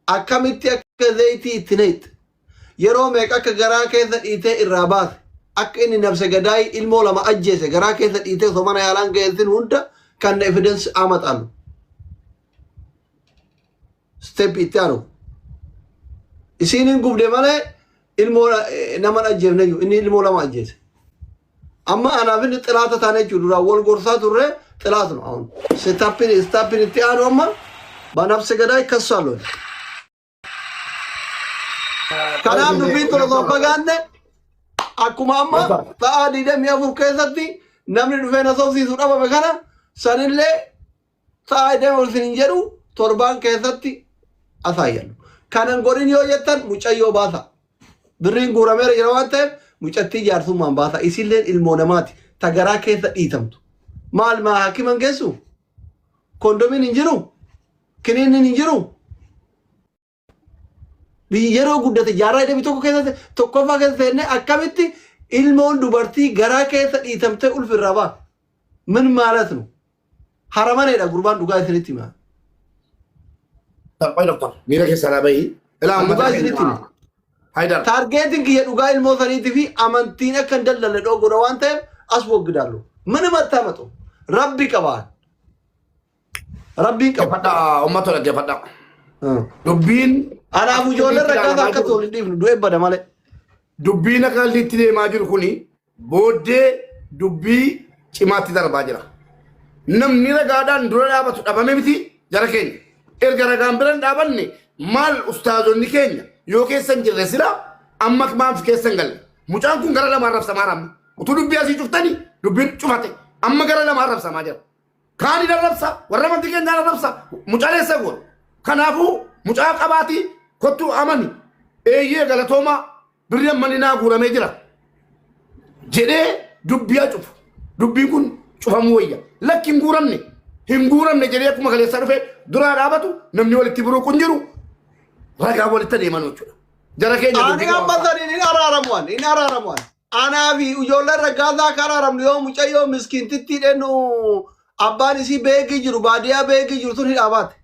Akkamitti akka zayitii itti naqxe, yeroo meeqa akka garaa keessa dhiitee irraa baase, akka inni nabse gadaayii ilmoo lama ajjeese garaa keessa dhiitee osoo mana yaalaan geessin hunda kan evidence amaxalu. Step itti aanu. Isiin hin gubde malee ilmoo nama hin ajjeefne iyyuu inni ilmoo lama ajjeese. Amma anaaf inni xilaata taane jechuudha duraan wal gorsaa turre xilaat nu ahun. Stepin itti aanu amma banabse gadaay kassaalu. Kanaaf dubbiin tun osoo hin fagaanne akkuma amma sa'aa 24 keessatti namni dhufee na sobsiisu dhabame kana sanillee sa'aa 24 isin hin jedhu torbaan keessatti asaayyannu. Kanan godhin yoo jettan mucayyoo baasa. Birriin guurameera jira waan ta'eef mucattii jaarsummaan baasa. Isilleen ilmoo namaati. Ta garaa keessa dhiitamtu. Maal maa hakiman geessu? Kondomiin hin jiru? Kiniinniin hin jiru? Biyyi yeroo guddate jaarraa 21 keessatti tokkoffaa keessa seennee akkamitti ilmoon dubartii garaa keessa dhiitamtee ulfi irraa ba'a. Min maalat nu? Haramaneedha gurbaan dhugaa isinitti hima. Qoy doktor miira keessaa naa bahi. Ilaa uummata Dhugaa isinitti hima. keenya. Haydar. Taargeetiin kiyya dhugaa ilmoo saniitii fi amantiin akka hin daldalle dhoogudha waan ta'eef as woggidaallu. Minima attaamatu. Rabbi qabaan. Rabbiin qaba. Dhaggeeffadhaa uummata dhaggeeffadhaa. Dubbiin Anaaf ijoolleen rakkata akka tolu hin dhiifnu du'ee bada malee. Dubbiin akka itti deemaa jiru kuni booddee dubbii cimaatti darbaa jira. Namni ragaadhaan dura dhaabatu dhabame miti jara keenya. Erga ragaan bira hin dhaabanne maal ustaazonni keenya yoo keessa hin jirre sila amma maaf keessa hin galle. Mucaan kun gara lamaan rabsamaa jira amma. Utuu dubbii asii cuftanii dubbiin cufate amma gara lamaan rabsamaa jira. Kaan hin arrabsa, warra amantii keenyaa arrabsa, mucaan eessa goona? Kanaafuu mucaa qabaatii kottuu amani, eeyyee galatoomaa birri ammani naa guuramee jira jedhee dubbii haa cufu. Dubbiin kun cufamuu wayya. Lakki hin guuramne, hin guuramne jedhee akkuma kaleessaa dhufee duraa dhaabatu namni walitti buruuqu hin jiru. Ragaa walitti adeeman jechuudha. Jara keenya Ani dubbii amma saniin hin araaramu ani, hin araaramu ani. Anaa fi ijoolleen raggaasaa akka araaramnu yoo mucayyoo miskiintittii dhennu abbaan isii beekii jiru baadiyyaa beekii jiru sun hidhaa baate.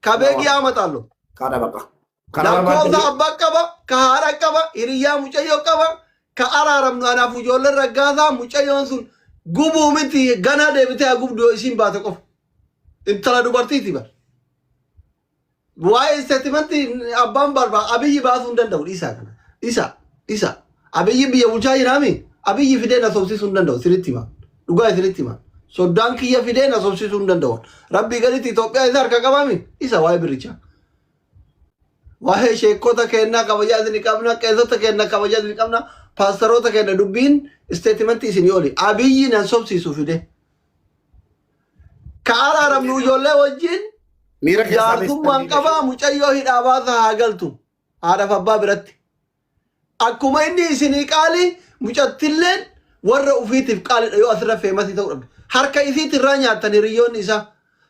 Ka beekii haa maxaallu. Kana baqa. Kana Lakkoofsa barbaadanii abbaa qaba, ka haadha qaba, hiriyyaa mucayyoo qaba, ka araaramnu anaaf ijoolleen raggaasaa mucayyoon sun gubuu miti ganaa deebitee haa gubdu yoo isiin baate qofa. Intala dubartiiti bara. Waa'ee isteetimantii abbaan barbaa Abiyyi baasuu hin danda'u dhiisaa kana. Dhiisaa dhiisaa. Abiyyi biyya bulchaa jiraami. Abiyyi fidee na sobsiisuu hin danda'u isinitti hima. Dhugaa isinitti hima. Soddaan kiyya fidee na sobsiisuu hin danda'u. Rabbii gaditti Itoophiyaa isa harka qabaami. Dhiisa waa'ee birrichaa. Waa'ee sheekota kennaa kabajaa isin qabna, qeessota kenna kabajaa isin qabna, paastaroota kenna dubbiin isteetimantii isinii oli. Abiyyi nan sobsiisu fidee. Ka araaramnu ijoollee wajjin Miira keessaa jaarsummaan qabaa mucayyoo hidhaa baasa haa galtu haadhaaf abbaa biratti. Akkuma inni isinii qaali mucattilleen warra ufiitiif qaalidha yoo asirra feemasii ta'uu dhabde. Harka isiitirraa nyaattan hiriyyoonni isaa.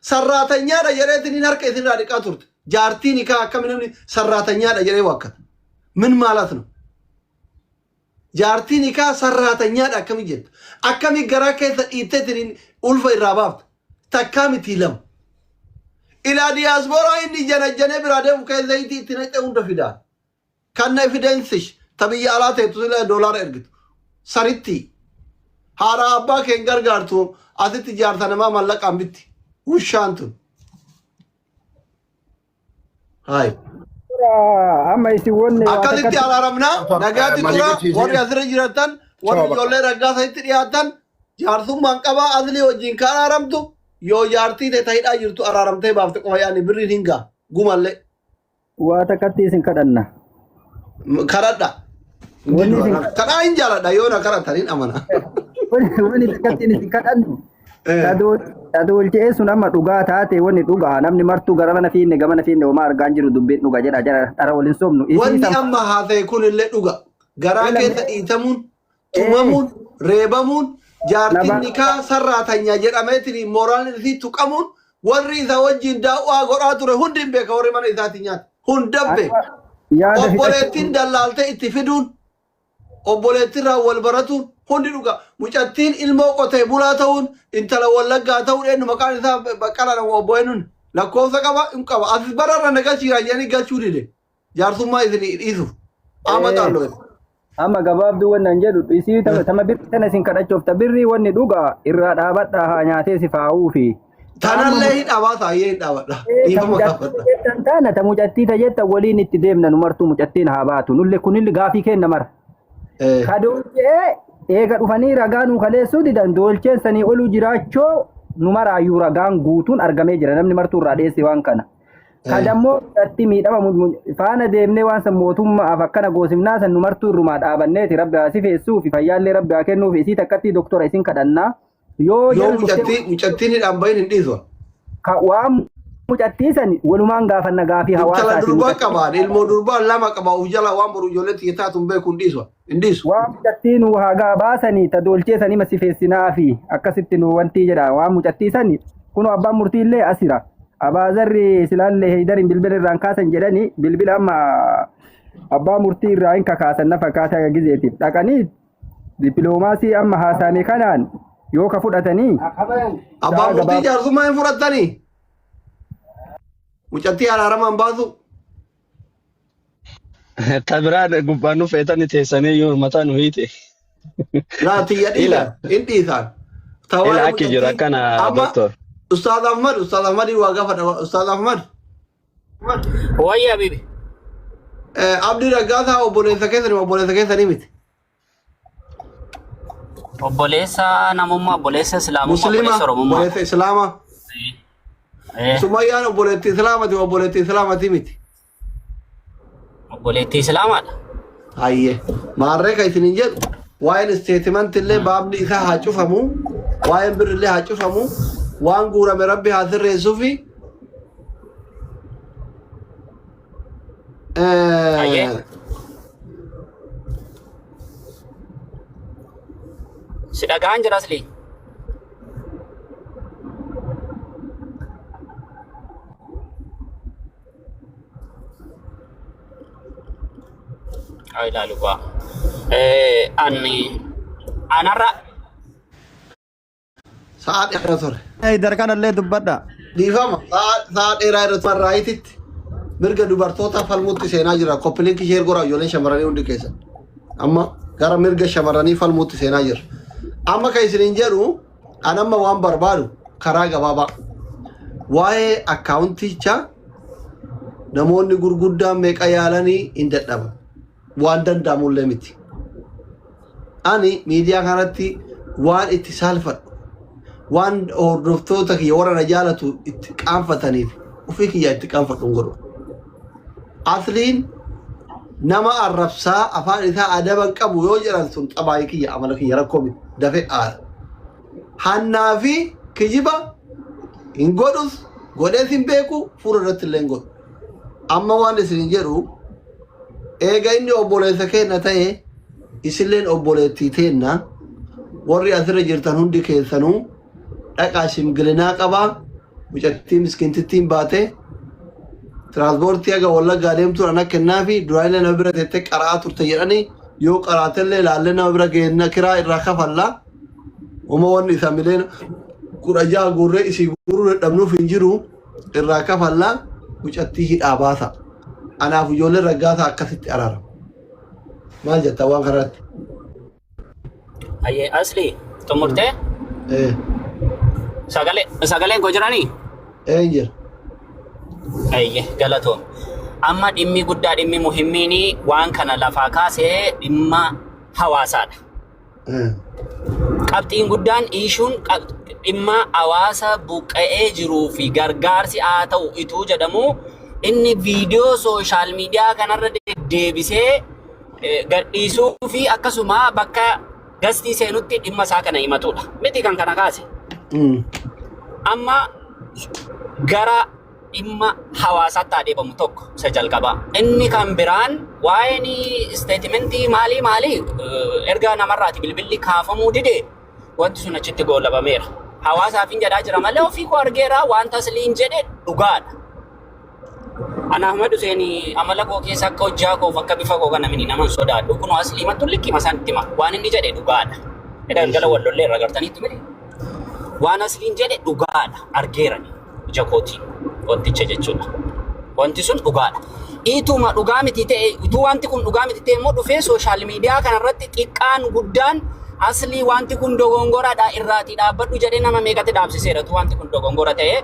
Sarraatanyaadha jedheetiin harka isinirraa dhiqaa turte. Jaartiin hikaa akkami namni sarraatanyaadha jedhee waakkata. Min maalat nu? Jaartiin hikaa sarraatanyaadha akkami jetta? Akkami garaa keessa dhiitteetiin ulfa irraa baafta? Takkaa mitii lama. Ilaa diyaaspooraa inni janajjanee biraa deemu keessa zayitii itti naqxee hunda fidaa. Kanna evidensish ta biyya alaa teettu sila doolaara ergitu. Saritti. Haadha abbaa kee hin gargaartu asitti jaarsa namaa mallaqaan bitti. Wushaan tun. Hayi. Amma isin wanni waa Akkasitti takkatti araaramnaa nagaatti Marii tura gochiisee. warri asirra jiraatan warri Choo bakka. ijoollee raggaasanitti dhiyaatan jaarsummaan qabaa aslii wajjin kan araaramtu yoo jaartii ta'e ta'idhaa jirtu araaramtee baafte qofa yaani birriin hin ga'a gumallee waa takkatti isin kadhanna. Kadhadha. Wanni isin Kadhaa hin jaaladha yoo na kadhatan hin amana. Wanni takkatti isin kadhannu Tadoolchee sun amma dhugaa taate wanni dhugaa namni martuu gara mana fiinne gamana fiinne homaa argaa hin jiru dubbiin dhuga jedha jara dhara waliin sobnu. Isii Wanni san amma haasa'e kun illee dhuga. Garaa Ila keessa dhiitamuun, tumamuun, reebamuun, jaartiin Nama- nikaa sarraatanya jedhameetiin mooraalli isii tuqamuun warri isa wajjin daawwaa godhaa ture hundi hin beeka warri mana isaatiin nyaata. Hunda beeka. Yaada Obboleettiin dallaaltee itti fiduun, obboleettiirraa wal baratuun hundi dhuga. Mucattiin ilmoo qotee bulaa ta'uun, intala wallaggaa ta'uun eenyu maqaan isaa Baqqalaadha obbo eenyuun Lakkoofsa qaba hin qaba. Asis bararra na galchiira jedhanii galchuu dide. Jaarsummaa isin dhiisuuf. Amma xaalloo. Amma gabaabduu wanni an jedhu isii tama birrii tana isin kadhachuuf ta birrii wanni dhugaa irraa dhaabadhaa haa nyaatee si faa'uufi. Tanallee hin dhabaa taayyee hin dhaabadha. Ta Dhiifama mucattii gaafadha. jettan taana ta mucattii ta jettan waliin itti deemna nu martuu mucattiin haa baatu. Nulle kunilli gaafii kenna mara. Ka doolchee eega dhufanii ragaa nuu kaleessuu didan doolcheen sanii oluu jiraachoo nu maraayyuu ragaan guutuun argamee jira namni martuu irraa dheesse waan kana. Ka dammoo irratti miidhama faana deemnee waan san mootummaaf akkana goosifnaa san nu martuu irrumaa dhaabanneeti rabbi haa sifeessuu fi fayyaallee rabbi haa kennuuf isii takkattii doktora isin kadhannaa. Yoo Yoo jarri dhuftee mucattii mucattiin hidhaan bahin hin dhiisu. ka waan mucattii san walumaan gaafanna gaafii Intala hawaasaati durbaa mucattii qabaan ilmoo durbaa lama qaba of jala waan boru ijoollee tiyya taatu hin beeku hin dhiisu. Hin dhiisu. waan mucattii nu hagaa baasanii ta doolchee sanii masifeessinaa fi akkasitti nu wantii jedha waan mucattii sani kunoo abbaan murtii illee asira abaazarri silaallee heydariin bilbila irraan kaasan jedhanii bilbila amma abbaa murtii irraa hin kakaasan na fakkaata gizeetiif dhaqanii dippiloomaasii amma haasaame kanaan yoo ka fudhatanii Abbaa sa'a murtii gabaabaa jaarsummaa hin fudhattanii. Mucattii araaramaan baasu. Ta biraan gubbaan nu feetani teessanii iyyuu mataa nu hiite. Laa tiyya Ila dhiisan hin dhiisan. Ta ila waa'ee akki jiru mucattii akkana amma doktor. Ustaaz Ahmad Ustaaz Ahmad waa gaafadha Ustaaz Ahmad. Wayya habibi. Abdii Raggaasaa obboleessa keessanii obboleessa keessanii miti. Obboleessa namummaa, obboleessa islaamummaa, Muslima obboleessa oromummaa. obboleessa Islaamaa. Sumayyaan obboleettii Islaamati obboleettii Islaamati miti. Obboleettii islaamaadha. Hayyee maarree kan isinin jedhu waa'een isteetimanti illee baabni isaa haa cufamu waa'een birri illee haa cufamu waan guurame rabbi haa sirreessuufi. Hayyee. Si dhagaan jira asli. Haa ilaalu ba'a. Ani anarra Sa'aa dheeraa ture. Haydar kanallee dubbadha. Dhiifama sa'aa dheeraa irra ture raayititti mirga dubartoota falmuutti seenaa jira. Koppiliinki ishee ergoraa ijoolleen shamarranii hundi keessa. Amma gara mirga shamarranii falmuutti seenaa jira. Amma kan isiniin jedhu an amma waan barbaadu karaa gabaabaa. Waa'ee akkaawuntichaa namoonni gurguddaan meeqa yaalanii hin dadhaban. Waan danda'amullee miti. Ani miidiyaa kanatti waan itti saalfadhu, waan hordoftoota kiyya warra na jaalatu itti qaanfataniif ofii kiyya itti qaanfadhu hin godhu. Asliin nama arrabsaa afaan isaa adaba hin qabu yoo jedhan sun xabaayii kiyya amala kiyya rakkoo miti dafee aara. Hannaa fi kijiba hin godhus godhees hin beeku fuula irratti illee hin godhu. Amma waan isin jedhu eega inni obboleessa keenna ta'e isilleen obboleettii teenna warri asirra jirtan hundi keessanuu dhaqaa shimgilinaa qabaa mucattii miskiintittiin baate tiraanspoortii haga wallaggaa deemtuun ana kennaafi duraanillee nama bira teettee qara'aa turte jedhanii yoo qaraatellee ilaallee nama bira geenna kiraa irraa kafalla uma wanni isaa miliyoona 16 guurree isii guuruu dadhabnuuf hin jiru irraa kafalla mucattii hidhaa baasa. Anaaf ijoolleen raggaasaa akkasitti araarama. Maal jetta waan kanarratti? Ayyee asli xumurtee Eh, sagalee sagaleen koo jiranii? eh hin jira. Ayyee galatoom. Amma dhimmi guddaa dhimmi muhimmiin waan kana lafaa kaasee dhimma hawaasaadha. Qabxiin guddaan iishuun dhimma hawaasa buqqa'ee jiruu fi gargaarsi haa ta'u ituu jedhamu inni viidiyoo sooshaal miidiyaa kanarra deddeebisee gadhiisuu fi akkasuma bakka gastii seenutti dhimma isaa kana himatudha. Miti kan kana kaase. Amma gara dhimma hawaasaatti haa deebamu tokko isa jalqabaa. Inni kan biraan waa'een isteetimentii maalii maalii erga namarraati bilbilli kaafamuu dide wanti sun achitti goolabameera. Hawaasaaf hin jedhaa jira malee ofii koo argeera waan tasliin jedhe dhugaadha. Ana Ahmad Hussein amala koo keessa akka hojjaa koof akka bifa koo kana mini nama hin sodaadhu. Kunoo aslii mattu likkima isaan itti hima. Waan inni jedhe dhugaadha. Edda galgala wal lollee irra gartaniitti miti. Waan asliin jedhe dhugaadha argeerani. ija kootiin. Wanticha jechuudha. Wanti sun dhugaadha. Ituma dhugaa miti ta'e, utuu wanti kun dhugaa miti ta'e immoo dhufee social media kanarratti xiqqaan guddaan aslii wanti kun dogongoradha irraatii dhaabbadhu jedhee nama meeqatti dhaabsiseera utuu wanti kun dogongora ta'e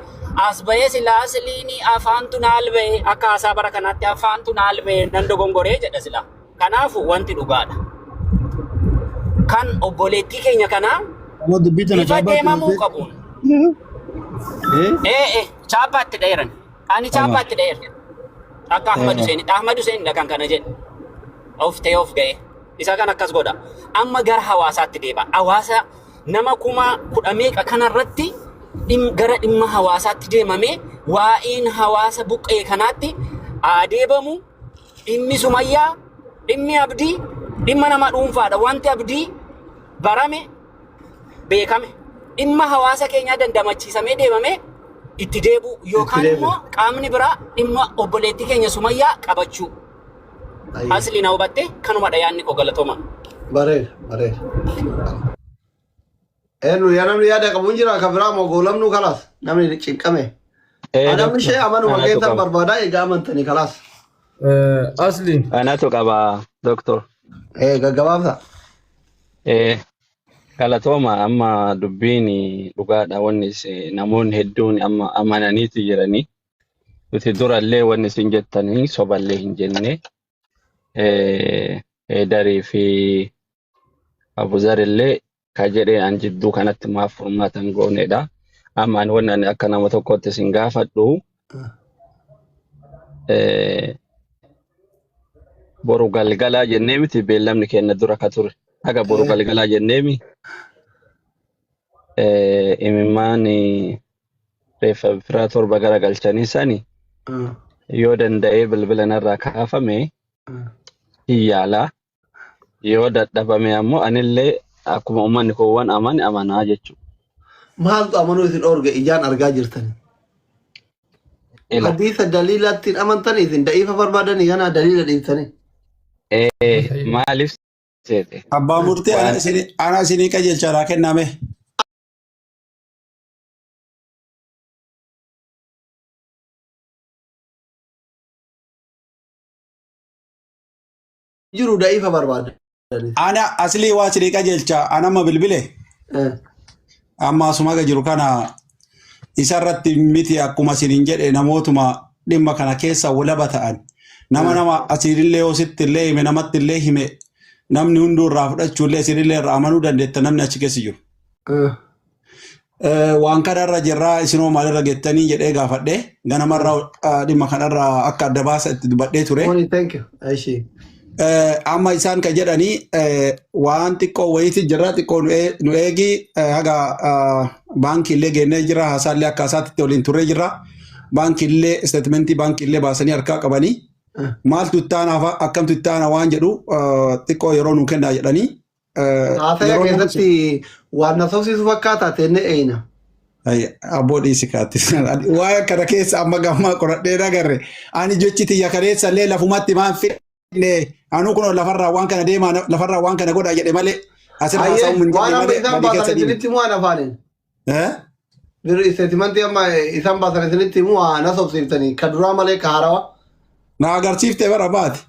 as bahee sila asliin afaantu naal bahe akka haasaa bara kanaatti afaantu naal bahe nan dogongoree jedha sila. Kanaafu wanti dhugaadha. Kan obboleettii keenya kanaa Amma dubbii tana bifa chaappaatti deemamuu dhufee. qabuun. Eh? Ee chaappaatti dheeran. Ani chaappaatti dheera. Akka Ahmad Hussein. Ahmad Hussein kan kana jedhe. Of ta'e of ga'e. Isa kan akkas godha. Amma gara hawaasaatti deema. Hawaasa nama 10,000 meeqa kanarratti gara dhimma hawaasaatti deemamee waa'een hawaasa buqqee kanaatti haa deebamu. Dhimmi Sumayyaa, dhimmi Abdii, dhimma nama dhuunfaadha. Wanti Abdii barame beekame dhimma hawaasa keenyaa dandamachiisamee deemamee itti deebi'u yookaan deebi'u. immoo qaamni biraa dhimma obboleettii keenya Sumayyaa qabachuu. Ayyee. Asli na hubatte kanumadha yaadni koo galatooma. Bareeda, bareeda. Eenyu yaa namni yaada qabu hin jira kan biraa moo goolamnuu kalaas namni cinqame. Namni ishee amanuma Anatu keessan qaba. barbaadaa egaa amantanii kalaas. Asli. Anatu qaba doktor. Gaggabaabsa. Galatooma amma dubbiin dhugaadha wanni namoonni hedduun amma amananiiti jiranii. Nuti durallee wanni isin jettanii soballee hin jenne. Heedarii fi Abuzar illee ka jedhee an jidduu kanatti maaf furmaata hin goonedha. Amma ani wanni ani akka nama tokkotti isin gaafadhu boru galgalaa jennee miti beellamni keenya dura ka ture. Haga boru galgalaa jenneemi imimmaan reeffa firaa 7 gara galchanii sani yoo danda'ee bilbila narraa kaafame hin yaalaa. Yoo dadhabame ammoo anillee akkuma uummanni koowwan amane amanaa jechuudha. Maaltu amanuu isin dhoorge ijaan argaa jirtani? Ila. Hadiisa daliilatti hin amantanii isin da'iifa barbaadanii kana daliila dhiiftanii. Maaliif seete? Abbaa murtii Waan ana isinii qajeelchaadhaa kenname. Jiru da'iifa barbaadanii. Ana aslii waa isinii qajeelcha ana amma bilbile amma asuma aga jiru kana isarratti miti akkuma isiniin jedhe namootuma dhimma kana keessa walaba ta'an nama nama asiinillee yoo sitti illee hime namatti illee hime namni hunduu irraa fudhachuu illee isinillee irraa amanuu dandeetta namni achi keessa jiru. Waan kanarra jirraa isinoo maalirra gettanii jedhee gaafadhe ganamarraa dhimma kanarraa akka adda baasa itti dubbadhee ture. Moni thank you. Aishi. Amma isaan kan jedhanii waan xiqqoo wayiiti jirra xiqqoo nu eegi haga baankii illee geennee jira haasaallee akka haasaatti waliin turree jirra baankii illee isteetmentii baankii illee baasanii harkaa qabanii maaltu itti aanaa akkamtu itti aanaa waan jedhu xiqqoo yeroo nu kennaa jedhanii Haasaya yeroo nu keessatti waan na sobsiisu fakkaata teenne eeyna. Abboo dhiisi kaatti. Waa'ee kana keessa amma gammaa qoradhee nagarre. Ani jechi tiyya kaleessa illee lafumatti maan fidne anuu kun lafarraa waan kana deemaa lafarraa waan kana godhaa jedhe malee asirraa Ayyee haasa'uun hin waan jenne amma malee isaan badii baasan keessa dhiibne. isinitti himuu waan afaaniin. Eh? Birri isteetimantii amma isaan baasan isinitti himuu waa na sobsiiftanii ka duraa malee ka haarawaa. Na agarsiiftee bara baate.